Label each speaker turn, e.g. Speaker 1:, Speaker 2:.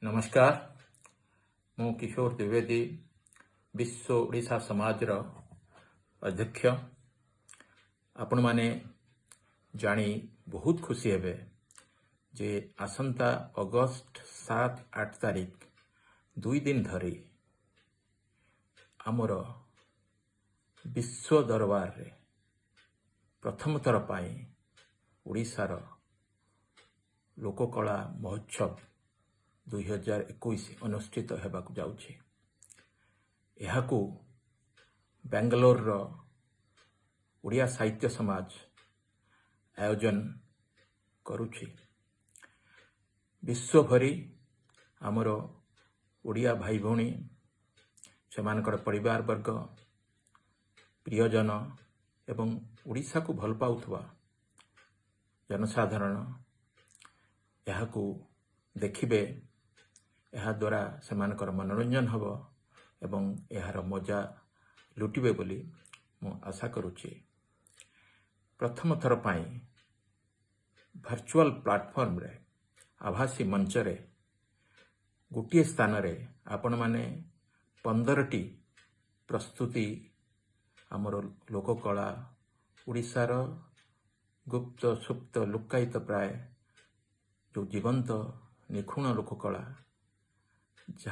Speaker 1: ନମସ୍କାର, ମୁଁ କିଶୋର ଦ୍ୱିବେଦୀ, ବିଶ୍ୱ ଓଡ଼ିଶା ସମାଜର ଅଧ୍ୟକ୍ଷ। ଆପଣମାନେ ଜାଣି ବହୁତ ଖୁସି ହେବେ ଯେ ଆସନ୍ତା ଅଗଷ୍ଟ 7, 8 ତାରିଖ 2 ଦିନ ଧରି ଆମର ବିଶ୍ୱ ଦରବାରରେ ପ୍ରଥମ ଥର ପାଇଁ ଓଡ଼ିଶାର ଲୋକକଳା ମହୋତ୍ସବ 2021 ଅନୁଷ୍ଠିତ ହେବାକୁ ଯାଉଛି। ଏହାକୁ ବାଙ୍ଗାଲୋରର ଓଡ଼ିଆ ସାହିତ୍ୟ ସମାଜ ଆୟୋଜନ କରୁଛି। ବିଶ୍ୱଭରି ଆମର ଓଡ଼ିଆ ଭାଇ ଭଉଣୀ, ସେମାନଙ୍କର ପରିବାର ବର୍ଗ, ପ୍ରିୟଜନ ଏବଂ ଓଡ଼ିଶାକୁ ଭଲ ପାଉଥିବା ଜନସାଧାରଣ ଏହାକୁ ଦେଖିବେ। ଏହାଦ୍ୱାରା ସେମାନଙ୍କର ମନୋରଞ୍ଜନ ହେବ ଏବଂ ଏହାର ମଜା ଲୁଟିବେ ବୋଲି ମୁଁ ଆଶା କରୁଛି। ପ୍ରଥମ ଥର ପାଇଁ ଭର୍ଚୁଆଲ୍ ପ୍ଲାଟଫର୍ମରେ, ଆଭାସୀ ମଞ୍ଚରେ ଗୋଟିଏ ସ୍ଥାନରେ ଆପଣମାନେ 15ଟି ପ୍ରସ୍ତୁତି, ଆମର ଲୋକକଳା, ଓଡ଼ିଶାର ଗୁପ୍ତ, ସୁପ୍ତ, ଲୁକ୍କାୟିତ ପ୍ରାୟ ଯେଉଁ ଜୀବନ୍ତ ନିଖୁଣ ଲୋକକଳା, ଯାହା